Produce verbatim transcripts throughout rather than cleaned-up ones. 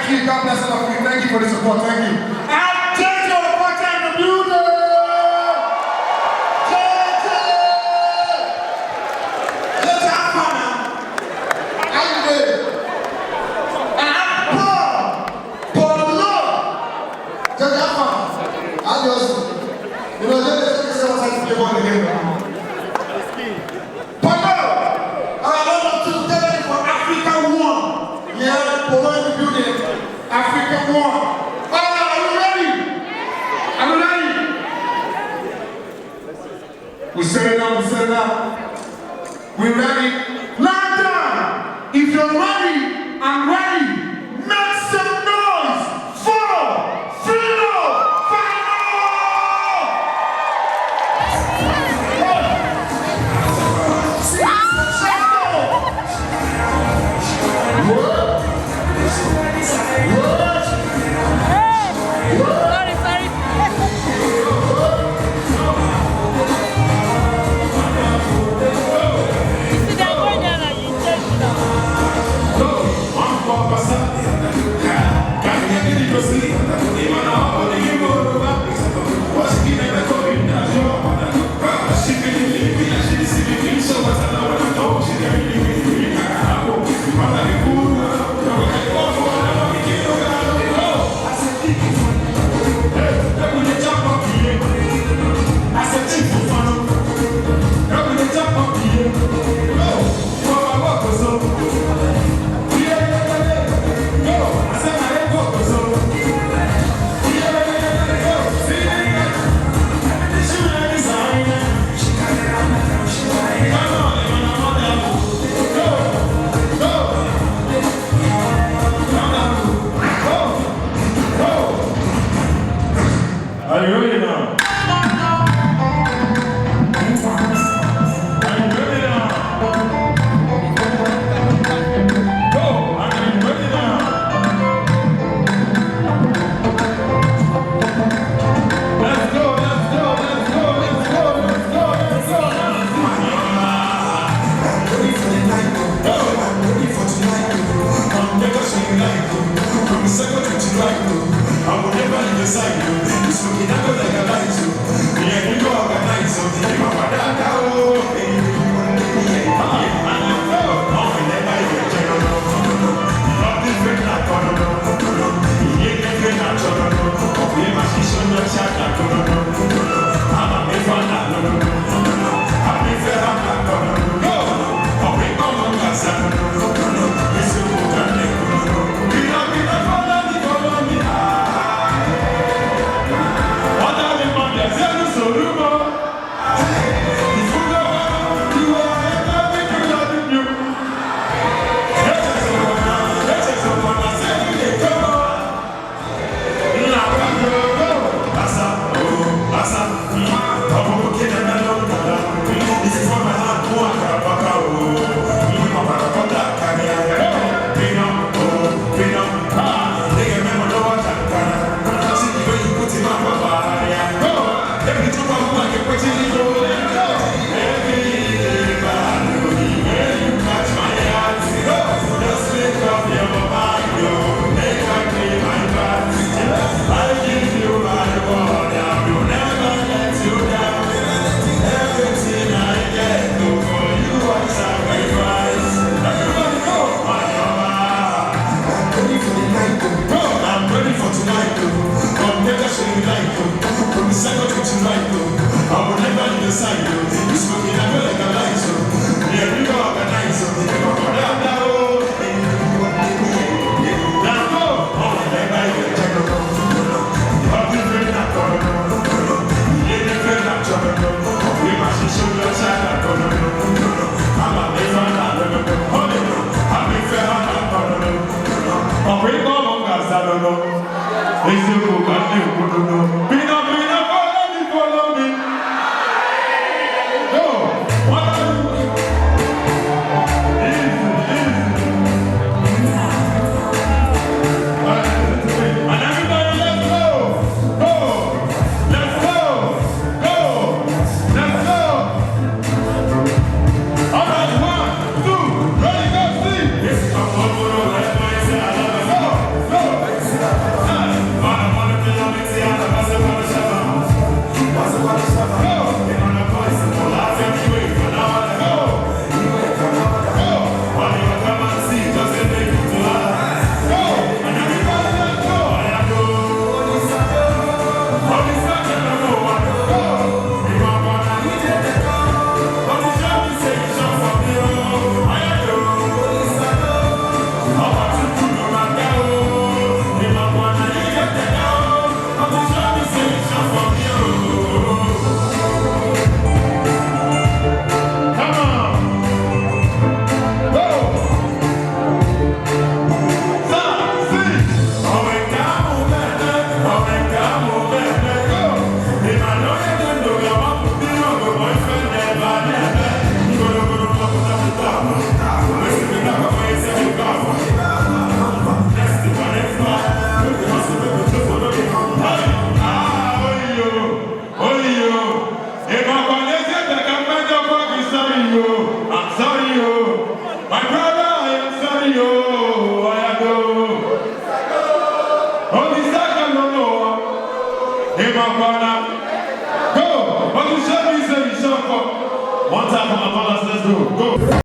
Thank you, God bless all of you. Thank you for the support. Thank you. And J J Okocha in the building. J J. J J Afana. How you doing? And Paul. Paul Lord. J J Afana. I just, you know, J J say what I play ball again. Polo! I want to tell you for Africa One. Yeah, Polo in the building. Africa One. Oh, are you ready? Are you ready? We set it up, we set it up. We ready? London, if you're ready, I'm ready. Make some noise for Philo Final! Sorry, sorry. Are you ready now? Are you ready now? Go! Are you ready now? Let's go, let's go, let's go, let's go, let's go, let's go, let's go. I'm ready for the night, oh. I'm ready for tonight, oh. I'm never saying night, oh. From the second to right, oh. I will never leave your side, oh. This will be never like a light, oh. Yeah, we go organize, oh. If my father, oh, baby, we want to be here. Ah, I know. Oh, we never even check, no, no, no, no, no. Love this red light, oh, no, no, no, no, no. Yeah, this red light, oh, no, no, no, no. We must be so much, oh, no, no, no, no, no. I'm sorry, oh. My brother, I am sorry, oh. I go. Oh, this I can no more. Hey, my brother. Go. But you show me, say you show up. One time for my brothers, let's go. Go.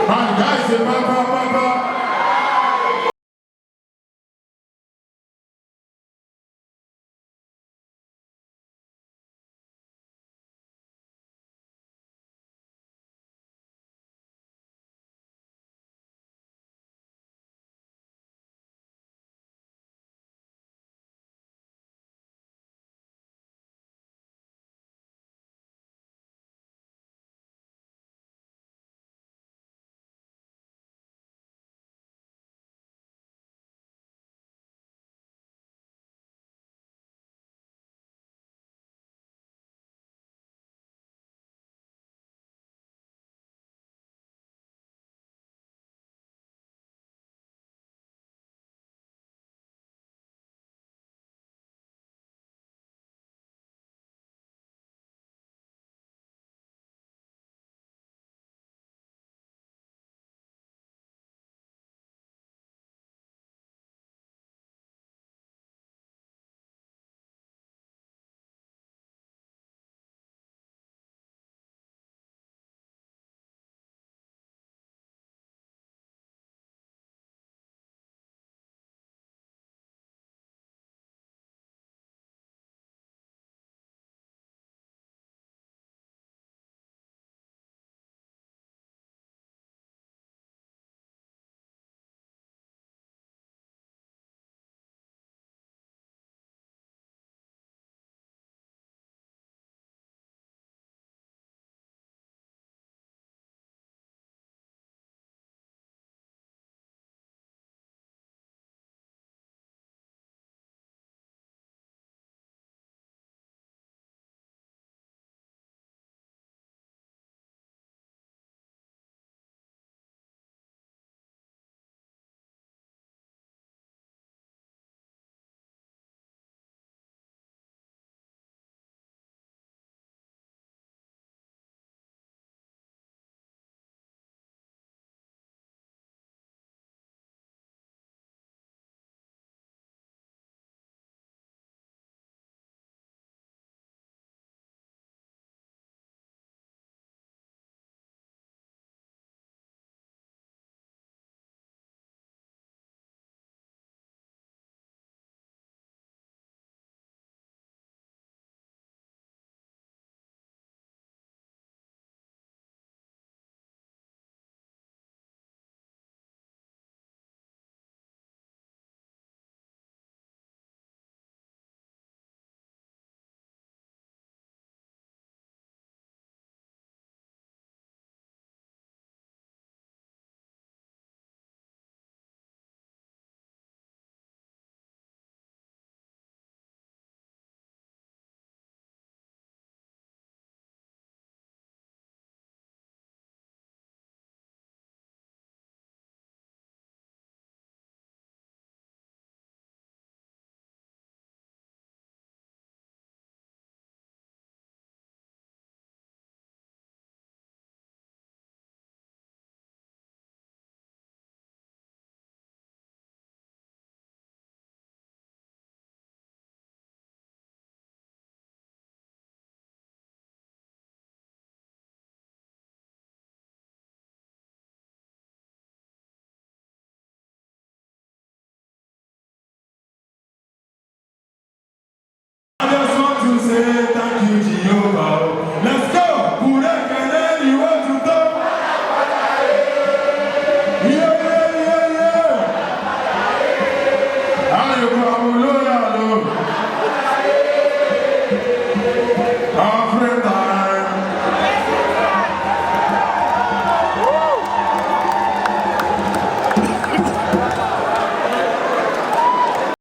And guys, say, papa, papa. I just want to say thank you, Jehovah. Let's go! Kure kene ni wo tu to. Yeah, yeah, yeah, yeah. Ayo,